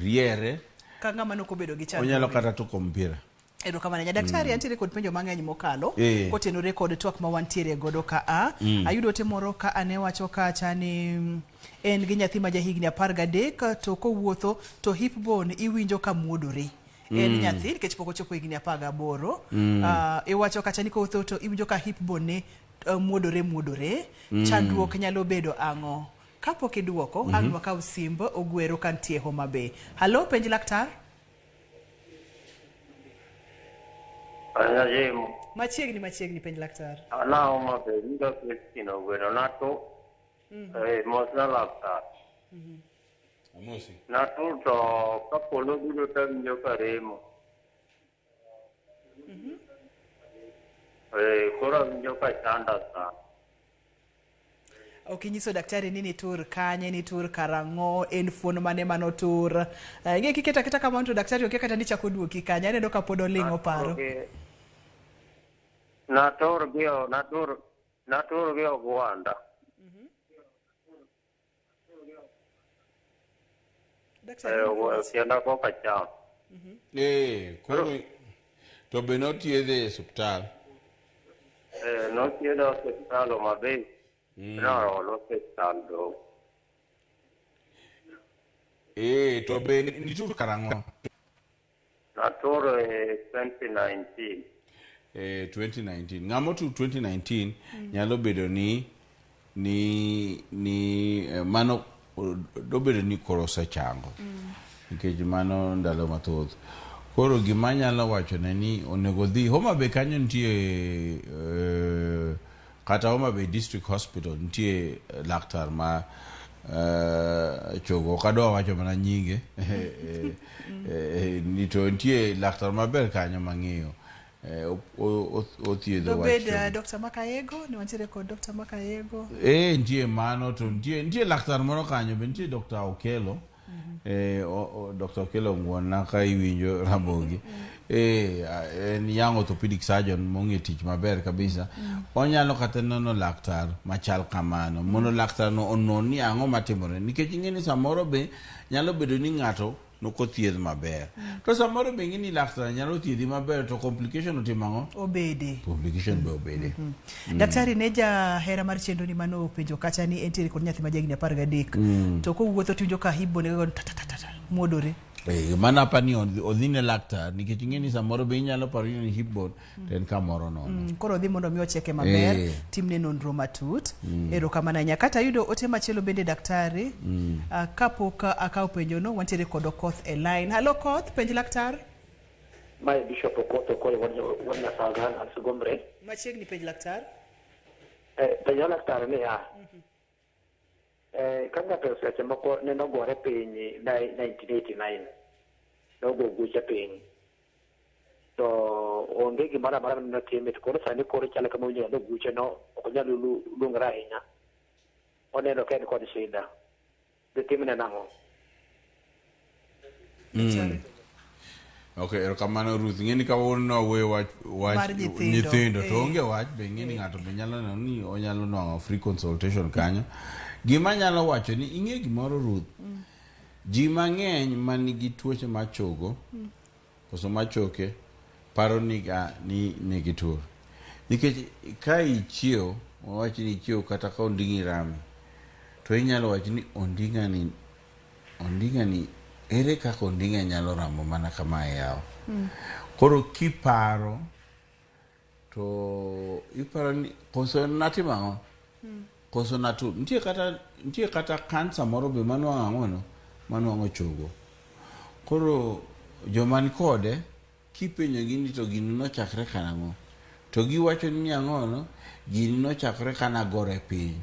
riere. Ka ng'ama nok obedo gi chandruok. Onyalo kata tugo mpira. Erokamano ahinya. Daktari, antiere kod penjo mang'eny mokalo kotenore kod twak ma wantiere godo ka a. Ayudo ote moro ka ane wacho kacha ni en gi nyathi ma jahigni 13 to kowuotho to hip bone iwinjo ka muodore. En nyathi nikech pok ochopo higni 18. Iwacho kacha ni kowuotho to iwinjo ka hip bone ne muodore. Chandruok nyalo bedo ang'o? Kapok iduoko, ang' wakaw simb Ogwero kantie Homa Bay. Halo, penj laktar. Machiegni penj laktar. Ana Homa Bay, nyinga Christine Ogwero, nato mosna laktar. Amosi. Nato to kapolo biro tawinjo ka remo. Koro awinjo ka chanda sana. Ok inyiso daktari ni nitur kanye, nitur karang'o, en fuon mane manotur. Ing'e kiketo aketa kamano to daktari okia kata ni chako duoki kanye. Aneno ka pod oling'o paro. Natur gi natur Natur gi ogwanda. Daktari, Eh, Tienda koka cham. Eh, koro to be nothiedhe e osiptal. Eh, nothiedha e osiptal Homa Bay. Nool osiptal do. Eh, to be nitur karang'o? Natur e 2019. Eh, 2019. Ng'ama otur 2019 nyalo bedo ni ni ni eh, mano o- dobedo ni koro osechango. Nikech mano ndalo mathoth. Koro gima anyalo wachone ni onego odhi Homa Bay kanyo nitie eh, kata Homa Bay District Hospital nitie eh, laktar ma eh, chogo ok adwa wacho mana nyinge eh, eh, ni to nitie laktar maber kanyo mang'eyo eh, othiedho wach Dobed chogo. Dr. Makayego, ne wantiere kod Dr. Makayego. Eh, nitie mano to nitie nitie laktar moro kanyo be nitie Dr. Okelo. Eh, Dr. Okelo ng'wonna ka iwinjo Ramogi. Eh, en young orthopedic surgeon mong'e tich maber kabisa. Onyalo kata nono laktar machal kamano mondo laktar no onon ni ang'o matimore nikech ing'e ni samoro be nyalo bedo ni ng'ato nokothiedh maber. To samoro be ing'e ni laktar nyalo thiedhi maber to complication otimo ang'o? Obede. Complication be obede. Daktari ne jahera mar chenro ni mano openjo kacha ni entiere kod nyathi ma jahigni 13. To kowuotho tiwinjo ka hip bone go ta ta ta ta ta, muodore. Eh, mano apa ni odhi ne laktar nikech ing'e ni samoro be inyalo paro ni hip bone to en kamoro nono. Koro odhi mondo mi ocheke maber, timne nonro matut. Erokamano ahinya. Kata ayudo ote machielo bende daktari, kapok akawo penjono, wantiere kod Okoth e line. Halo Okoth, penj laktar. Mae Bishop Okoth Okoye wuod Nyasaga an Sigombre. Machiegni penj laktar. Eh, penjo laktar niya, eh, ka ng'ato seche moko neno gore piny 1989 nogo guche piny to onge gimoro amora manotime to koro sani koro chalo kama winjo ni guche no ok onyal luongore ahinya oneno ka en kod shida ditimne nang'o? Ok, erokamano Ruth. Ing'e ni kawuono nwawuoyo wach, wach Mar nyithindo, nyithindo to eh. onge wach be ing'e ni ng'ato be nyalo neno ni onyalo nwang'o free consultation kanyo. Gima anyalo wacho ni ing'e gimoro Ruth, ji mang'eny manigi tuoche mar chogo koso machoke paro ni ga ni nigi tur. Nikech ka ichiew, wawach ni ichiew kata ka onding'i rami, to inyalo wacho ni onding'a ni onding'a ni ere kaka onding'a nyalo ramo mana kamae yawa. Koro kiparo to iparo ni koso natimo ang'o? Koso natur. Nitie kata nitie kata kansa moro be manwang'o ang'ono? Manwang'o chogo. Koro joma ni kode kipenjogi ni to gini nochakre karang'o? To giwacho ni ang'ono? Gini nochakre kanagore piny.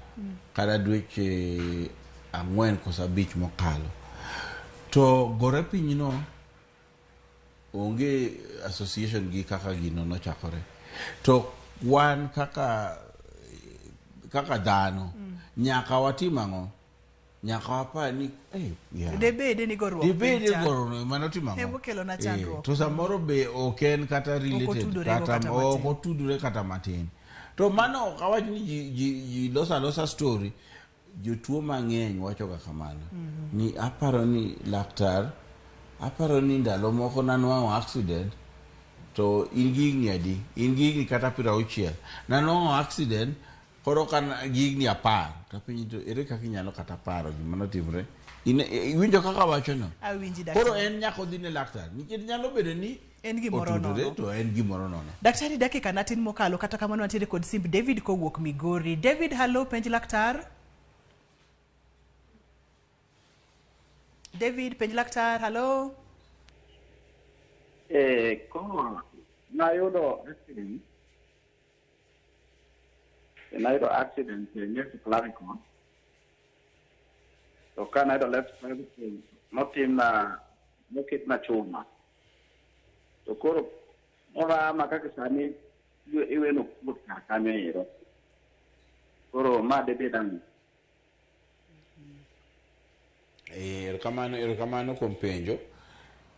Kata dweche 4 koso 5 mokalo. To gore piny no onge association gi kaka gino nochakore. To wan kaka kaka dhano nyaka watim ang'o? Nyaka wapar ni eh, yeah. Debede ni goruok Dibede piny cha. gorono ema notimo ang'o? Emokelona Eh, chandruok. to samoro be ok en kata related otudore go kata kata matin. ok otudore kata matin. To mano ok awach ni ji, ji, ji loso alosa story. Jotuo mang'eny wacho ga kamano. Ni aparo ni laktar, aparo ni ndalo moko nanwang'o accident to in gi higni adi? In gi higni kata 60. Nanwang'o accident koro ka gi higni 10. Tapenji to ere kaka inyalo kata paro gima notimore? Iwinjo kaka awacho no? Awinji Koro daktari. en nyaka odhi ne laktar nikech nyalo bedo ni En gimoro otudore nono. to en gimoro nono. Daktari dakika natin mokalo kata kamano wantiere kod simb David kowuok Migori. David, halo, penj laktar. David, penj laktar, halo. Eh, koro nayudo accident nayudo accident e left clavicle to ka nayudo left clavicle notimna noketna chuma to koro orama kaka sani iweno kuot kar kanyo ero koro ma debed ang'o? Eh, erokamano erokamano kuom penjo.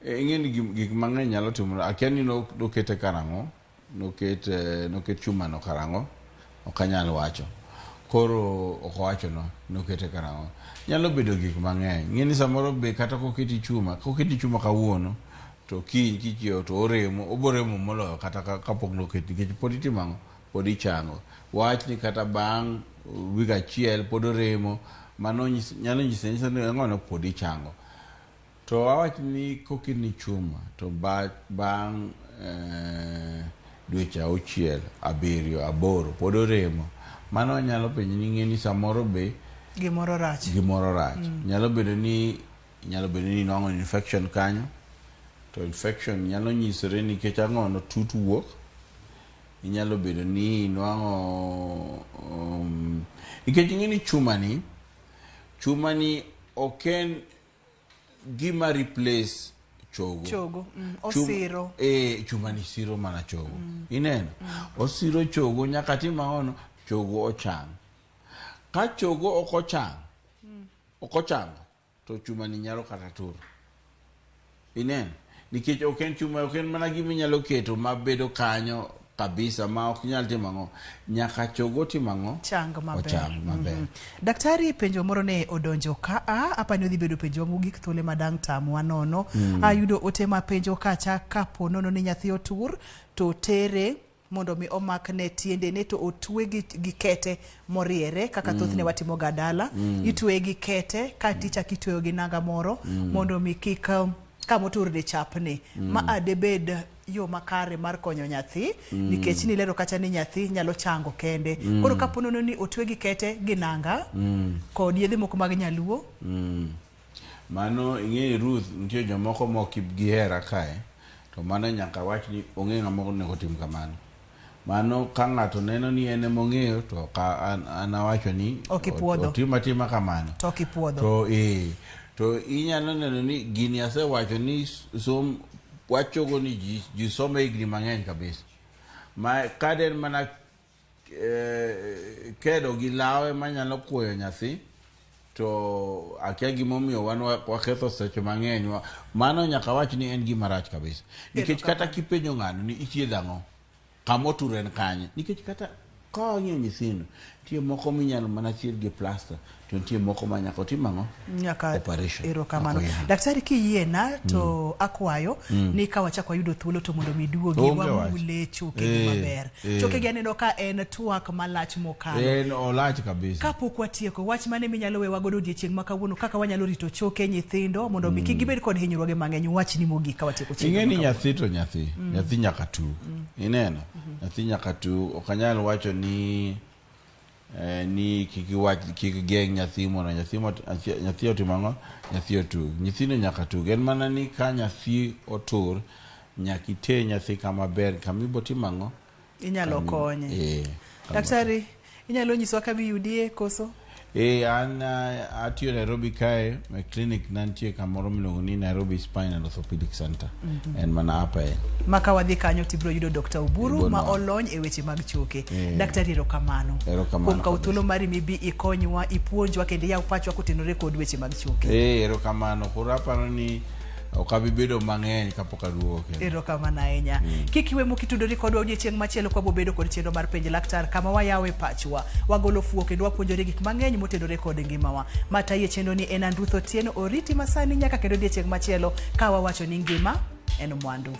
Eh, ing'e ni gik mang'eny nyalo timore. Akia ni nokete karang'o, noket noket chuma no karang'o. Ok anyal wacho. Koro ok owachonwa nokete karang'o. Nyalo bedo gik mang'eny. Ing'e ni samoro be kata koketi chuma, koketi chuma kawuono to kiny kichiewo to oremo, oboremo moloyo kata kapok noketi nikech pod itimo ang'o? Pod ichango. Wach ni kata bang' wik achiel pod oremo, mano nyalo nyiso anyisa ni ang'ono pod ichango. To awach ni koketni chuma to bang' dweche auchiel, abiriyo, aboro pod oremo, mano anyalo penjo ni ing'e ni samoro be Gimoro rach. gimoro rach. Nyalo bedo ni nyalo bedo ni inwang'o infection kanyo, to infection nyalo nyisore nikech ang'ono tut wuok. Inyalo bedo ni inwang'o nikech ing'e ni chuma ni ok en gima replace chogo. Chogo. Osiro. Chuma ni siro mana chogo. Ineno? Osiro chogo nyaka tim ang'ono, chogo ochang. Ka chogo ok ochang, ok ochango, to chuma ni nyalo kata tur. Ineno? Nikech ok en chuma, ok en mana gima inyalo keto mabedo kanyo kabisa ma ok nyal timo ang'o. Nyaka chogo tim ang'o? Chang maber. Ochang maber. Daktari, penjo moro ne odonjo ka a, apani odhi bedo penjo mogik thuole madang' tamwa nono. Ayudo ote ma penjo kacha kapo nono ni nyathi otur to tere mondo mi omakne tiendene to otwe gi kete moriere kaka thothne watimo ga dala. Itweye gi kete ka tichako itweyo gi nanga moro mondo mi kik kamotur ne chapni. Ma adebed yo makare mar konyo nyathi nikech nilero kacha ni nyathi nyalo chango kende. Koro kapo nono ni otwe gi kete gi nanga kod yedhe moko mag nyaluo. Mano ing'e Ruth, nitie jomoko mok gihera kae, to mano nyaka wach ni onge ng'ama onego tim kamano. Mano ka ng'ato neno ni en ema ong'eyo to an awacho ni otim atima kamano. To ok ipuodho. To inyalo neno ni gini asewacho ni som wachogo ni ji somo higni mang'eny kabisa. Ma kaden mana kedo gi lawe manyalo kuoyo nyathi, to akia gimomiyo wan waketho seche mang'eny. Mano nyaka wach ni en gima rach kabisa. Nikech kata kipenjo ng'ano ni ithiedho ang'o, kamotur en kanye. Nikech kata ka wang'iyo nyithindo, nitie moko minyalo mana thiedh gi plasta, to nitie moko ma nyaka otim ang'o? Nyaka operation. Erokamano. Daktari, kiyiena to akwayo ni ka wachako wayudo thuolo to mondo mi duogi wamule chokegi maber. Chokegi aneno ka en twak malach mokalo. En olach kabisa. Kapok watieko, wach mane minyalo wewa godo odiechieng' ma kawuono kaka wanyalo rito choke nyithindo mondo mi kik gibed kod hinyruoge mang'eny, wach ni mogik ka watieko chenro. Ing'e ni nyathi to nyathi, nyathi nyaka tug. Ineno? Nyathi nyaka tug. Ok anyal wacho ni ni kik geng' nyathi mondo nyathi otim ang'o? Nyathi otug. Nyithindo nyaka tug. En mana ni ka nyathi otur, nyaka iter nyathi kama ber, kama ibo timo ang'o? Inyalo konye. Daktari, inyalo nyiswa kama iyudie koso? An atiyo Nairobi kae, e clinic nantie kamoro miluongo ni Nairobi Spine and Orthopedic Center. En mana hapa e. Ma ka wadhi kanyo tibiro yudo Dr. Oburu ma olony e weche mag choke. Daktari, erokamano. Erokamano. Kuom kawo thuolo mari mibi ikonywa, ipuonjwa kendo iyaw pachwa kotenore kod weche mag choke. Erokamano. Koro aparo ni ok abi bedo mang'eny kapok aduogo kendo. Erokamano ahinya. Kik iwe mokitudori kodwa odiechieng' machielo kwa bobedo kod chenro mar Penj Laktar kama wayawe pachwa, wagolo fuo kendo wapuonjore gik mang'eny motenore kod ngimawa. Matayi e chenro ni en Ruth Otieno, oriti masani nyaka kendo odiechieng' machielo ka wawacho ni ngima en mwandu.